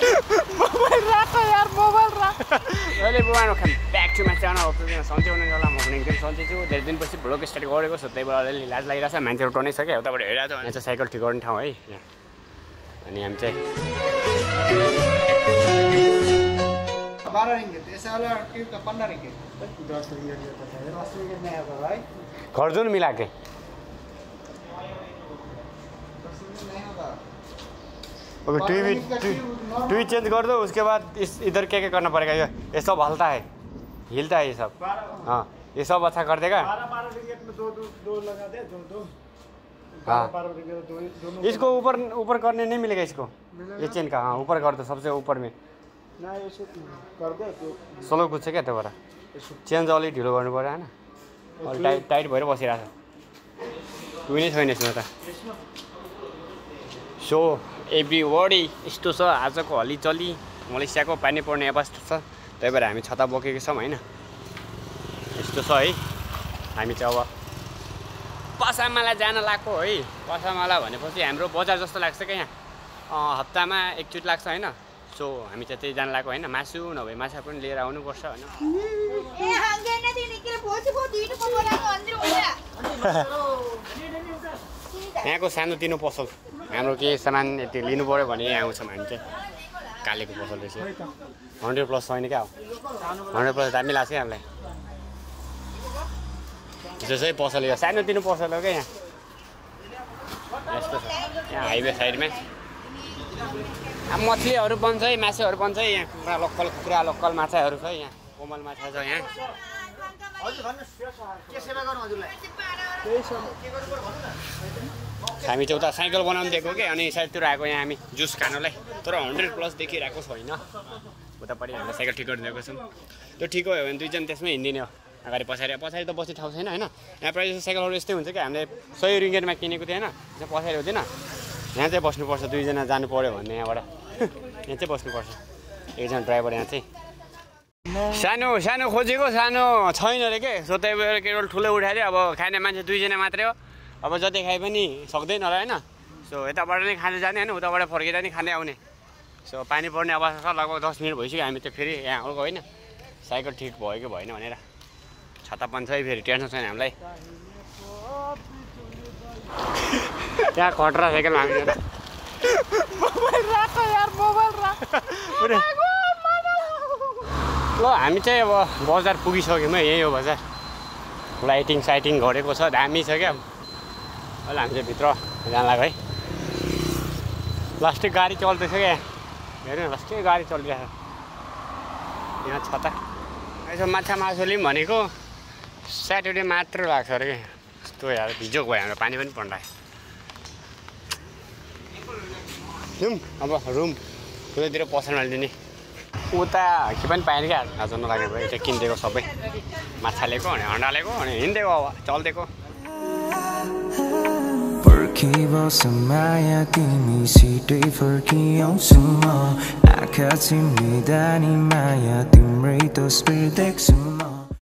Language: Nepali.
मोबाइल राख यार मोबाइल राख अहिले welcome back to my channel सन्चै हुनुहुन्छ होला म पनि एकदम सन्चै छु धेरै दिनपछि भ्लग स्टार्ट गरेको छु त्यही भएर अलिअलि लाज लागिरहेछ मान्छेहरू टनै छ क्या उताबाट हेरिरहेको छ यहाँ चाहिँ साइकल ठिक गर्ने ठाउँ है यहाँ अनि हामी चाहिँ 12 रिंगित ऐसा वाला ट्यूब का 15 रिंगित 10 रिंगित देता है 10 रिंगित नहीं आता भाई खर्जुन मिला के 10 रिंगित नहीं होगा ओके ट्यूब चेंज कर दो उसके बाद इस इधर क्या क्या करना पड़ेगा ये सब हलता है हिलता है ये सब हाँ ये सब अच्छा कर देगा 12 रिंगित में दो लगा दे दो हाँ 12 रिंगित दोनों इसको ऊपर करने नहीं मिलेगा इसको ये चेन का हाँ ऊपर कर दो सबसे ऊपर में ना यसो कर दे तो स्लो कुछ क्या त्यो भएर चेन्ज अलिक ढिलो गर्नु पर्यो होइन अलि टाइट भएर बसिरहेको छ कुनै छैन यसमा त सो एभ्रीबडी यस्तो छ आजको हलीचली मलेसियाको पानी पर्ने अवस्था छ त्यही भएर हामी छता बोकेको छौँ होइन यस्तो छ है हामी चाहिँ अब पसामाला जान लाग्यो है पसामाला भनेपछि हाम्रो बजार जस्तो लाग्छ क्या यहाँ हप्तामा एकचोटि लाग्छ होइन सो हामी चाहिँ त्यही जान लागेको होइन मासु नभए माछा पनि लिएर आउनुपर्छ होइन यहाँको सानो तिनो पसल हाम्रो केही सामान यति लिनु पऱ्यो भने यहाँ आउँछौँ हामी चाहिँ कालेको पसल रहेछ 100+ छैन क्या हो 100+ दामी लाग्छ हामीलाई त्यो चाहिँ पसल यो सानो तिनो पसल हो क्या यहाँ यस्तो छ यहाँ हाइवे साइडमा मछलीहरू बन्छ है माछाहरू बन्छ है यहाँ कुखुरा लोकल माछाहरू छ यहाँ कोमल माछा छ यहाँ हामी चाहिँ उता साइकल बनाउनु दिएको कि अनि साइडतिर आएको यहाँ हामी जुस खानुलाई तर 100+ देखिरहेको छैन उतापट्टि हामीले साइकल ठिक गरिदिएको छौँ त्यो ठिक हो भने दुईजना त्यसमै हिँडिदिने हो अगाडि पछाडि त बस्ने ठाउँ छैन होइन यहाँ प्रायः साइकलहरू यस्तै हुन्छ कि हामीले 100 रिङ्गेटमा किनेको थियो होइन त्यो पछाडि हुँदैन यहाँ चाहिँ बस्नुपर्छ दुईजना जानु पऱ्यो भने यहाँबाट यहाँ चाहिँ बस्नुपर्छ एकजना ड्राइभर यहाँ चाहिँ सानो सानो खोजेको सानो छैन अरे के सो त्यही भएर केवल ठुलो उठाइदियो अब खाने मान्छे दुईजना मात्रै हो अब जति खाए पनि सक्दैन होला होइन सो यताबाट नै खाँदै जाने होइन उताबाट फर्केर नि खाँदै आउने सो पानी पर्ने अवस्था छ लगभग 10 मिनट भइसक्यो हामी त फेरि यहाँ आएको होइन साइकल ठिक भयो कि भएन भनेर छता पनि छ है फेरि टेन्सन छैन हामीलाई त्यहाँ खटरा साइकल हामी मोबाइल राख यार मोबाइल राख ल हामी चाहिँ अब बजार पुगिसक्यौँ है यही हो बजार लाइटिङ साइटिङ गरेको छ दामी छ क्या अहिले हामी चाहिँ भित्र जान लाग्यो है प्लास्टिक गाडी चल्दैछ क्या हेर्नु प्लास्टिक गाडी चलिरहेको छ यहाँ छता यसो माछा मासु लिउँ भनेको स्याटरडे मात्र लाग्छ अरे क्या यस्तो यार भिजोक भयो हाम्रो पानी पनि पर्न लाग्यो जाउँ अब रुम उतातिर पसलमा लिने उता के पनि पाएन क्या आज नलागेको यता किनिदिएको सबै माछा लिएको अनि अन्डा लिएको अनि हिँडिदिएको अब चल्दिएको पर्खिबस माया तिमी छिटै फर्किआउँछु म आँखा चिम्लिँदा नि माया तिम्रै तस्बिर देख्छु